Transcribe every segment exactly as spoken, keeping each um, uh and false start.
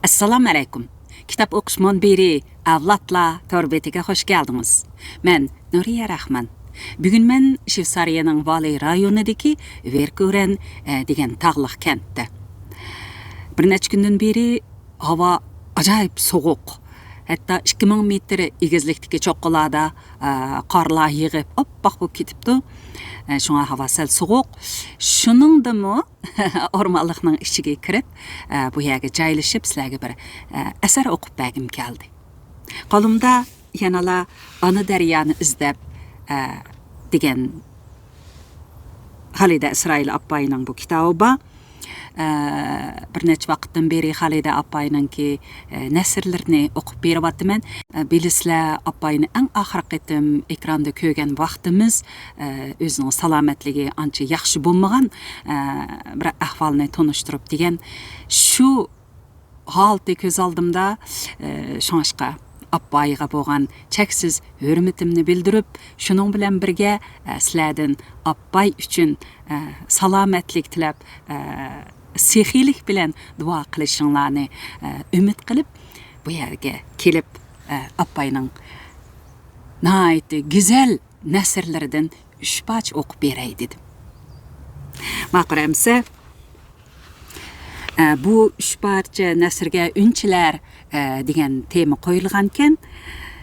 ئەسسالامۇ ئەلەيكۇم. كىتاب ئوقۇش مۇنبىرى ئەۋلادلار تور بېتىگە خۇش كەلدىڭىز. مەن نۇرىيە رەھمان. بۈگۈن مەن شۋېتسارىيەنىڭ ۋالى رايونىدىكى ۋېركۇرەن، ئە، دېگەن تاغلىق كەنتتە. بىر نەچچە كۈندىن بېرى ھاۋا ئاجايىپ سوغۇق. ھەتتا ئىككى مىڭ مېتىر ئېگىزلىكتىكى چوققىلاردا، ئە، قارلار يېغىپ، ئاپئاق بولۇپ كېتىپتۇ. ئە، شۇڭا ھاۋا سەل سوغۇق. شۇنىڭدىمۇ ئورمانلىقنىڭ ئىچىگە كىرىپ، ئە، بۇ يەرگە جايلىشىپ، سىلەرگە بىر، ئە، ئەسەر ئوقۇپ بەرگۈم كەلدى. قولۇمدا يەنىلا ئانا دەريانى ئىزدەپ، ئە، دېگەن خالىدە ئىسرائىل ئاپاينىڭ بۇ كىتابى بار. ئە، بىر نەچچە ۋاقىتتىن بېرى خالىدە ئاپاينىڭكى، ئە، نەسرلىرىنى ئوقۇپ بېرىۋاتىمەن. ئە، بىلىسىلەر، ئاپاينى ئەڭ ئاخىرقى قېتىم ئېكراندا كۆرگەن ۋاقتىمىز، ئە، ئۆزىنىڭ سالامەتلىكى ئانچە ياخشى بولمىغان، ئە، بىر ئەھۋالنى تونۇشتۇرۇپ دېگەن شۇ ھالىتى كۆز ئالدىمدا، ئە، شۇڭاشقا ئاپايغا بولغان چەكسىز ھۆرمىتىمنى بىلدۈرۈپ، شۇنىڭ بىلەن بىرگە، ئە، سىلەردىن ئاپاي ئۈچۈن، ئە، سالامەتلىك تىلەپ، ئە، سېخىيلىك بىلەن دۇئا قىلىشىڭلارنى، ئە، ئۈمىد قىلىپ، بۇ يەرگە كېلىپ، ئە، ئاپاينىڭ ناھايىتى گۈزەل نەسرلىرىدىن ئۈچ پارچە ئوقۇپ بېرەي دېدىم. ماقۇل ئەمىسە، ئە، بۇ ئۈچ پارچە نەسرگە ئۈنچىلەر، ئە، دېگەن تېما قويۇلغانىكەن.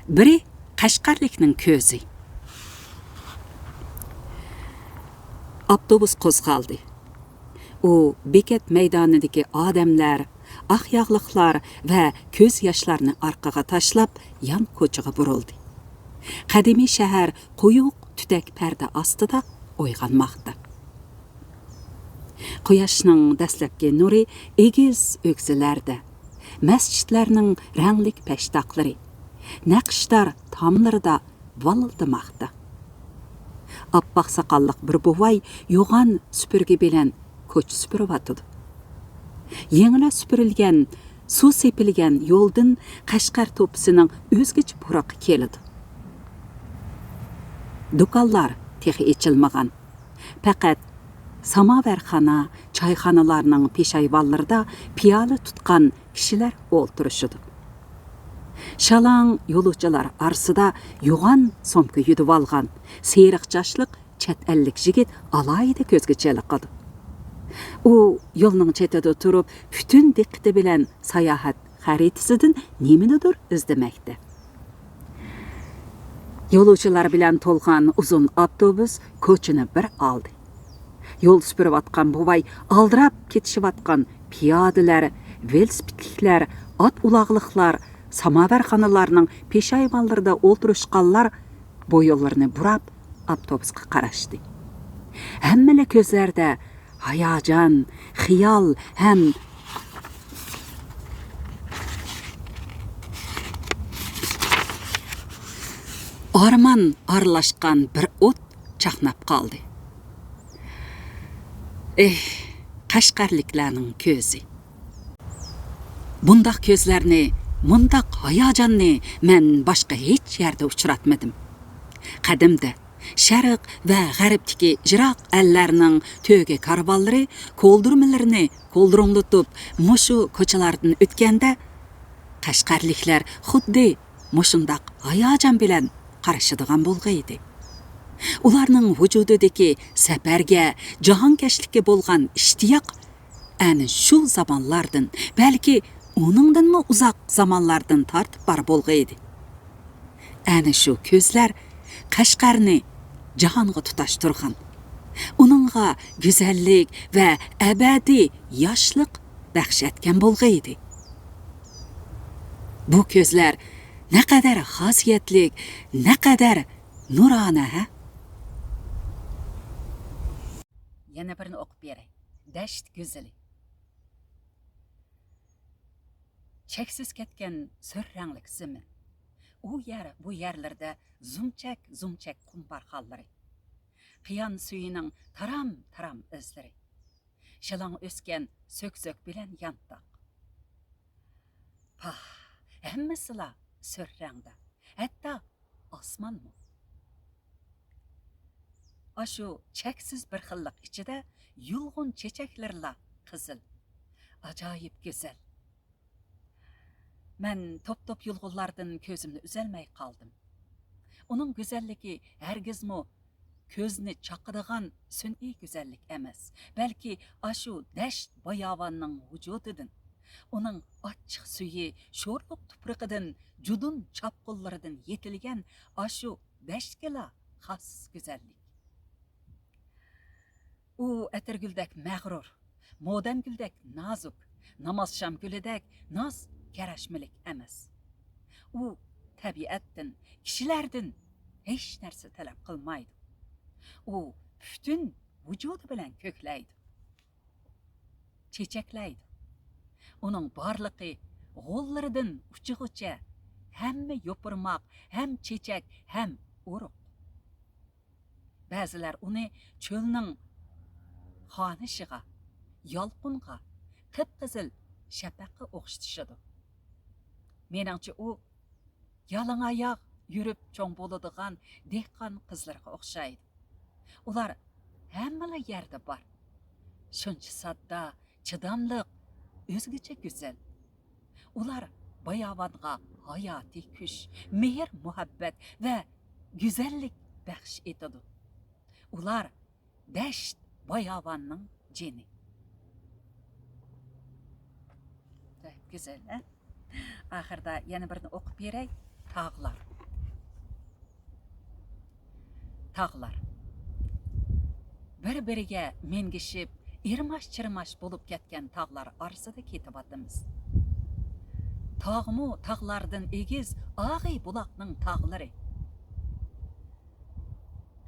بىرى، قەشقەرلىكنىڭ كۆزى. ئاپتوبۇس قوزغالدى. ئۇ بېكەت مەيدانىدىكى ئادەملەر، ئاق ياغلىقلار ۋە كۆز ياشلارنى ئارقىغا تاشلاپ، يان كوچىغا بۇرۇلدى. قەدىمىي شەھەر قويۇق تۈتەك پەردە ئاستىدا ئويغانماقتا. قۇياشنىڭ دەسلەپكى نۇرى ئېگىز ئۆگزىلەردە، مەسچىتلەرنىڭ رەڭلىك پەشتاقلىرى، نەقىشدار تاملىرىدا ۋالىلدىماقتا. ئاپئاق ساقاللىق بىر بوۋاي يوغان سۈپۈرگە بىلەن كوچا سۈپۈرۈۋاتىدۇ. يېڭىلا سۈپۈرۈلگەن، سۇ سېپىلگەن يولدىن قەشقەر توپىسىنىڭ ئۆزگىچە پۇرىقى كېلىدۇ. دۇكانلار تېخى ئېچىلمىغان. پەقەت ساماۋەرخانا، چايخانىلارنىڭ پېشايۋانلىرىدا پىيالە تۇتقان كىشىلەر ئولتۇرۇشىدۇ. شالاڭ يولۇچىلار ئارىسىدا يوغان سومكا يۈدۈۋالغان، سېرىق چاچلىق چەت ئەللىك يىگىت ئالاھىدە كۆزگە چېلىقىدۇ. ئۇ يولنىڭ چېتىدە تۇرۇپ، پۈتۈن دىققىتى بىلەن ساياھەت خەرىتىسىدىن نېمىنىدۇر ئىزدىمەكتە. يولۇچىلار بىلەن تولغان ئۇزۇن ئاپتوبۇس كوچىنى بىر ئالدى. يول سۈپۈرۈۋاتقان بوۋاي ئالدىراپ كېتىشىۋاتقان پىيادىلەر، ۋېلىسىپىتلىكلەر، ئات ئۇلاغلىقلار، ساماۋەرخانىلارنىڭ پېشايۋانلىرىدا ئولتۇرۇشقانلار بويۇنلىرىنى بۇراپ ئاپتوبۇسقا قاراشتى. ھەممىلا كۆزلەردە ھاياجان، خىيال ھەم ئارمان ئارىلاشقان بىر ئوت چاقناپ قالدى. ئېھ، قەشقەرلىكلەرنىڭ كۆزى! بۇنداق كۆزلەرنى، مۇنداق ھاياجاننى مەن باشقا ھېچ يەردە ئۇچراتمىدىم. قەدىمدە شەرق ۋە غەربتىكى يىراق ئەللەرنىڭ تۆگە كارۋانلىرى كولدۇرمىلىرىنى كولدۇرۇڭلىتىپ مۇشۇ كوچىلاردىن ئۆتكەندە، قەشقەرلىكلەر خۇددى مۇشۇنداق ھاياجان بىلەن قارىشىدىغان بولغىيدى. ئۇلارنىڭ ۋۇجۇدىدىكى سەپەرگە، جاھانكەشلىككە بولغان ئىشتىياق ئەنە شۇ زامانلاردىن، بەلكى ئۇنىڭدىنمۇ ئۇزاق زامانلاردىن تارتىپ بار بولغىيدى. ئەنە شۇ كۆزلەر قەشقەرنى جاھانغا تۇتاشتۇرغان، ئۇنىڭغا گۈزەللىك ۋە ئەبەدىي ياشلىق بەخش ئەتكەن بولغىيدى. بۇ كۆزلەر نەقەدەر خاسىيەتلىك، نەقەدەر نۇرانە، ھە؟ يەنە بىرنى ئوقۇپ بېرەي. دەشت گۈزىلى. چەكسىز كەتكەن سۈر رەڭلىك زېمىن. ئۇ يەر، بۇ يەرلەردە زۇمچەك، زۇمچەك قۇم بارخانلىرى. قىيان سۈيىنىڭ تارام-تارام ئىزلىرى. شىلاڭ ئۆسكەن سۆكسۆك بىلەن يانتاق. پاھ، ھەممىسىلا سۈر رەڭدە. ھەتتا ئاسمانمۇ. ئاشۇ چەكسىز بىر خىللىق ئىچىدە يۇلغۇن چېچەكلىرىلا قىزىل. ئاجايىپ گۈزەل. مەن توپ-توپ يۇلغۇنلاردىن كۆزۈمنى ئۈزەلمەي قالدىم. ئۇنىڭ گۈزەللىكى ھەرگىزمۇ كۆزنى چاقىدىغان سۈنئىي گۈزەللىك ئەمەس، بەلكى ئاشۇ دەشت باياۋاننىڭ ۋۇجۇدىدىن، ئۇنىڭ ئاچچىق سۈيى، شورلۇق تۇپرىقىدىن، جۇدۇن چاپقۇنلىرىدىن يېتىلگەن ئاشۇ دەشتكىلا خاس گۈزەللىك. ئۇ ئەتىرگۈلدەك مەغرۇر، مودەمگۈلدەك نازۇك، نامازشام گۈلىدەك ناز كەرەشمىلىك ئەمەس. ئۇ تەبىئەتتىن، كىشىلەردىن ھېچ نەرسە تەلەپ قىلمايدۇ. ئۇ پۈتۈن ۋۇجۇدى بىلەن كۆكلەيدۇ، چېچەكلەيدۇ. ئۇنىڭ بارلىقى غوللىرىدىن ئۇچىغىچە ھەممە يوپۇرماق، ھەم چېچەك، ھەم ئۇرۇق. بەزىلەر ئۇنى چۆلنىڭ خانىشىغا، يالقۇنغا، قىپقىزىل شەپەققە ئوخشىتىشىدۇ. مېنىڭچە، ئۇ يالىڭاياق يۈرۈپ چوڭ بولىدىغان دېھقان قىزلىرىغا ئوخشايدۇ. ئۇلار ھەممىلا يەردە بار. شۇنچە ساددا، چىداملىق، ئۆزگىچە گۈزەل. ئۇلار باياۋانغا ھاياتىي كۈچ، مېھىر-مۇھەببەت ۋە گۈزەللىك بەخش ئېتىدۇ. ئۇلار دەشت باياۋاننىڭ جېنى. بەك گۈزەل، ھە؟ ئاخىرىدا يەنە بىرنى ئوقۇپ بېرەي. تاغلار. تاغلار. بىر-بىرىگە مىنگىشىپ، ئىرماش-چىرماش بولۇپ كەتكەن تاغلار ئارىسىدا كېتىۋاتىمىز. تاغمۇ تاغلاردىن ئېگىز، ئاغى بۇلاقنىڭ تاغلىرى.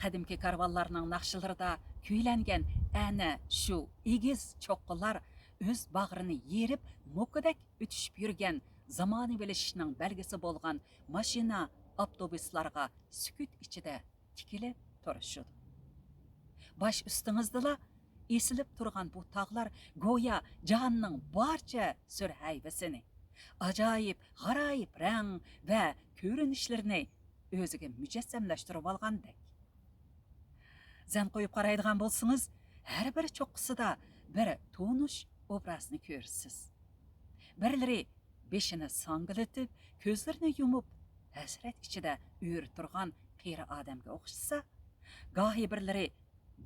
قەدىمكى كارۋانلارنىڭ ناخشىلىرىدا كۈيلەنگەن ئەنە شۇ ئېگىز چوققىلار ئۆز باغرىنى يېرىپ، موكىدەك ئۆتۈشۈپ يۈرگەن زامانىۋىلىشىشنىڭ بەلگىسى بولغان ماشىنا، ئاپتوبۇسلارغا سۈكۈت ئىچىدە تىكىلىپ تۇرۇشىدۇ. باش ئۈستىڭىزدىلا ئېسىلىپ تۇرغان بۇ تاغلار گويا جاھاننىڭ بارچە سۈر ھەيۋىسىنى، ئاجايىپ غارايىپ رەڭ ۋە كۆرۈنۈشلىرىنى ئۆزىگە مۇجەسسەملەشتۈرۈۋالغاندەك. زەن قويۇپ قارايدىغان بولسىڭىز، ھەر بىر چوققىسىدا بىر تونۇش ئوبرازنى كۆرىسىز. بىرلىرى بېشىنى ساڭگىلىتىپ، كۆزلىرىنى يۇمۇپ، ھەسرەت ئىچىدە ئۆرە تۇرغان قېرى ئادەمگە ئوخشىسا، گاھى بىرلىرى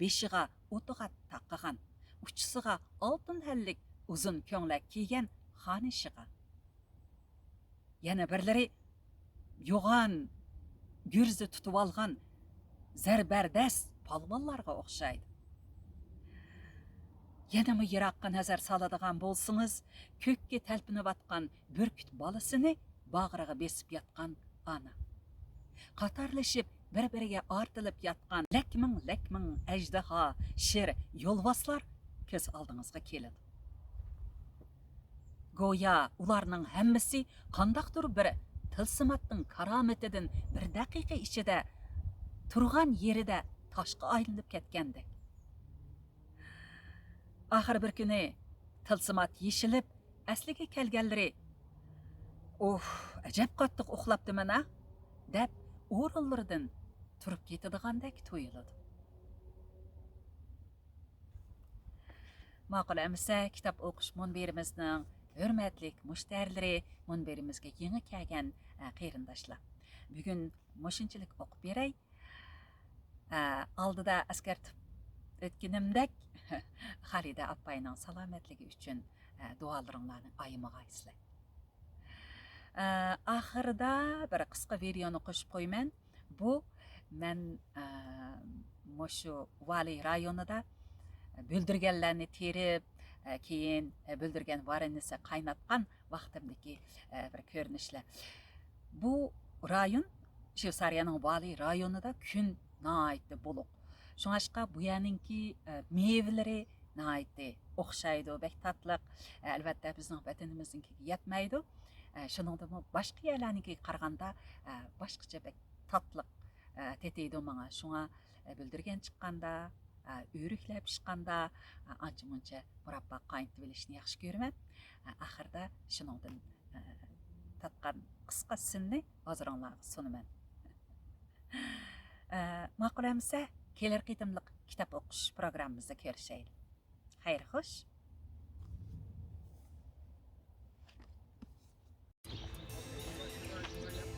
بېشىغا ئوتىغا تاقىغان، ئۇچىسىغا ئالتۇن ھەللىك ئۇزۇن كۆڭلەك كىيگەن خانىشىغا، يەنە بىرلىرى يوغان گۈرزە تۇتۇۋالغان زەربەردەس پالۋانلارغا ئوخشايدۇ. يەنىمۇ يىراققا نەزەر سالىدىغان بولسىڭىز، كۆككە تەلپۈنۈۋاتقان بۈركۈت بالىسىنى باغرىغا بېسىپ ياتقان ئانا، قاتارلىشىپ بىر-بىرىگە ئارتىلىپ ياتقان لەكمىڭ-لەكمىڭ ئەجدىھا، شىر، يولۋاسلار كۆز ئالدىڭىزغا كېلىدۇ. گويا ئۇلارنىڭ ھەممىسى قانداقتۇر بىر تىلسىماتنىڭ كارامىتىدىن بىر دەقىقە ئىچىدە تۇرغان يېرىدە تاشقا ئايلىنىپ كەتكەندەك. ئاخىر بىر كۈنى تىلسىمات يېشىلىپ، ئەسلىگە كەلگەنلىرى، «ئۇھ، ئەجەب قاتتىق ئۇخلاپتىمەن-ھە!» دەپ، ئورۇنلىرىدىن تۇرۇپ كېتىدىغاندەك تۇيۇلىدۇ. ماقۇل ئەمىسە، كىتاب ئوقۇش مۇنبىرىمىزنىڭ ھۆرمەتلىك مۇشتەرىلىرى، مۇنبىرىمىزگە يېڭى كەلگەن، ئە، قېرىنداشلار. بۈگۈن مۇشۇنچىلىك ئوقۇپ بېرەي. ئە، ئالدىدا ئەسكەرتىپ ئۆتكىنىمدەك، خالىدە ئاپاينىڭ سالامەتلىكى ئۈچۈن، ئە، دۇئالىرىڭلارنى ئايىمىغايسىلەر. ئە، ئاخىرىدا بىر قىسقا ۋىدېئونى قوشۇپ قويىمەن. بۇ مەن، ئە، مۇشۇ ۋالىي رايونىدا بۈلدۈرگەنلەرنى تېرىپ، ئە، كېيىن، ئە، بۈلدۈرگەن ۋارېنىسى قايناتقان ۋاقتىمدىكى، ئە، بىر كۆرۈنۈشلەر. بۇ رايون، شۋېتسارىيەنىڭ ۋالىي رايونىدا كۈن ناھايىتى بولۇق. شۇڭاشقا بۇ يەرنىڭكى، ئە، مېۋىلىرى ناھايىتى ئوخشايدۇ، بەك تاتلىق. ئە، ئەلۋەتتە، بىزنىڭ ۋەتىنىمىزنىڭكىگە يەتمەيدۇ. ئە، شۇنىڭدىمۇ باشقا يەرلەرنىڭكىگە قارىغاندا، ئە، باشقىچە بەك تاتلىق، ئە، تېتىيدۇ ماڭا. شۇڭا، ئە، بۈلدۈرگەن چىققاندا، ئە، ئۆرۈكلەر پىشقاندا، ئە، ئانچە-مۇنچە مۇراببا قاينىتىۋېلىشنى ياخشى كۆرىمەن. ئە، ئاخىرىدا شۇنىڭدىن، ئە، تاتقان قىسقا سىننى ھازىرىڭلارغا سۇنىمەن. ئە، ماقۇل ئەمىسە، كېلەر قېتىملىق كىتاب ئوقۇش پروگراممىمىزدا كۆرۈشەيلى. خەير خوش.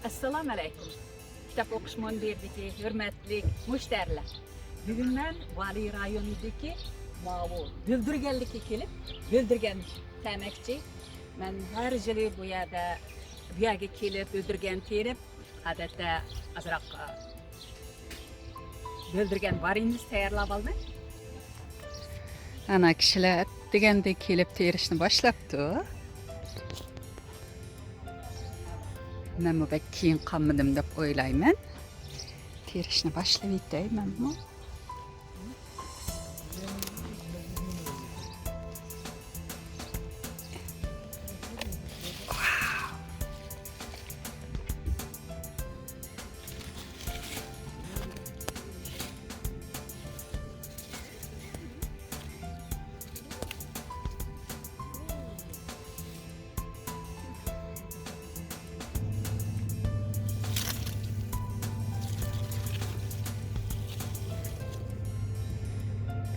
ئەسسالامۇ ئەلەيكۇم. كىتاب ئوقۇش مۇنبىرىدىكى ھۆرمەتلىك مۇشتەرىلەر. بۈگۈن مەن ۋالىي رايونىدىكى ماۋۇ بۆلدۈرگەنلىككە كېلىپ، بۆلدۈرگەن تەمەكچى. مەن ھەر يىلى بۇ يەردە، بۇ يەرگە كېلىپ، بۆلدۈرگەن تېرىپ، ئادەتتە ئازراق، ئا، بۆلدۈرگەن ۋارېنىيىسى تەييارلاپ ئالدىم. ئانا كىشىلەر ئەتىگەندە كېلىپ تېرىشنى باشلاپتۇ. مەنمۇ بەك كېيىن قالمىدىم دەپ ئويلايمەن. تېرىشنى باشلىۋېتەي مەنمۇ.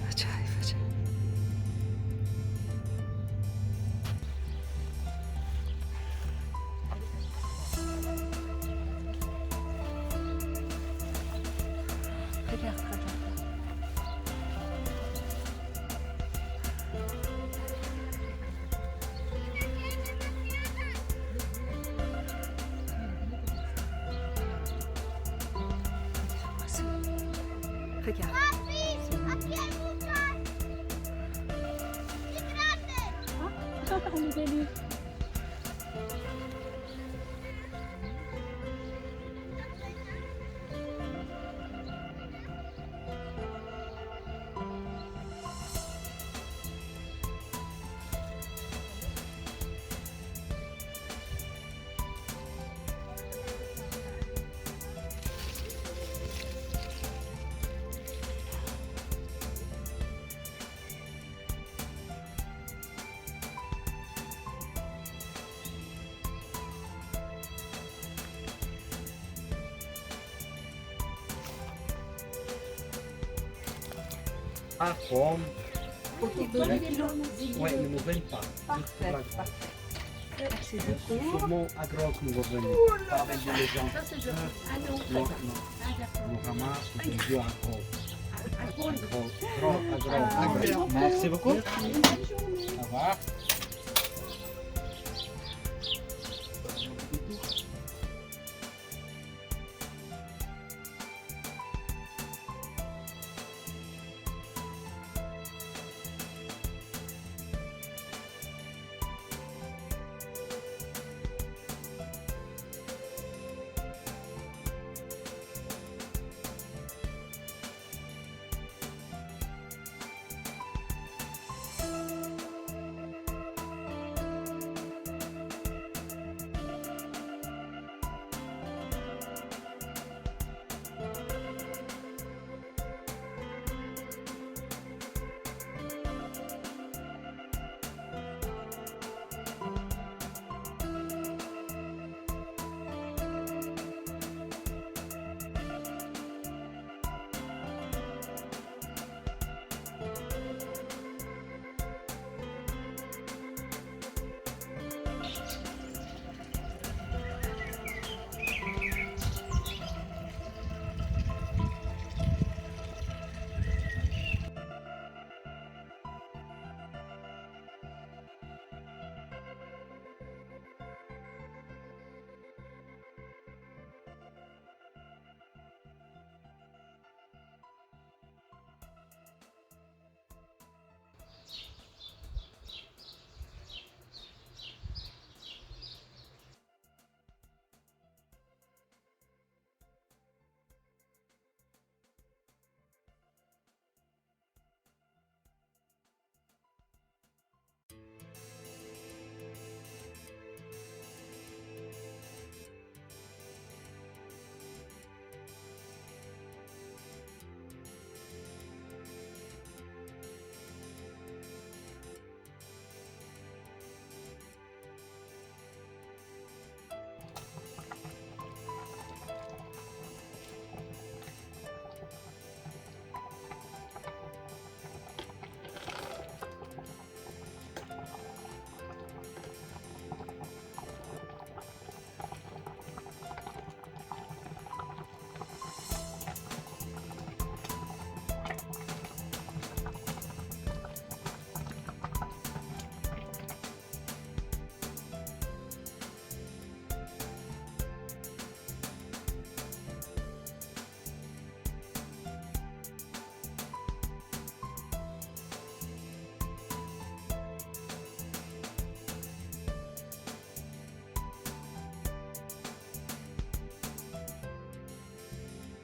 ئاجايىپ، ئاجايىپ. Regarde. Ah, bon. Ok, donne-lui le kilo. Ouais, ne me veulent pas. Juste pour la grande. Merci beaucoup. Saumon à grosse, nous revenons. Pas avec des gens. Ça, c'est joli. Ah non. Non, non. Ah, d'accord. On ramasse, on veut à gros. À gros. Gros, gros, à gros. Ah, merci beaucoup. Au revoir.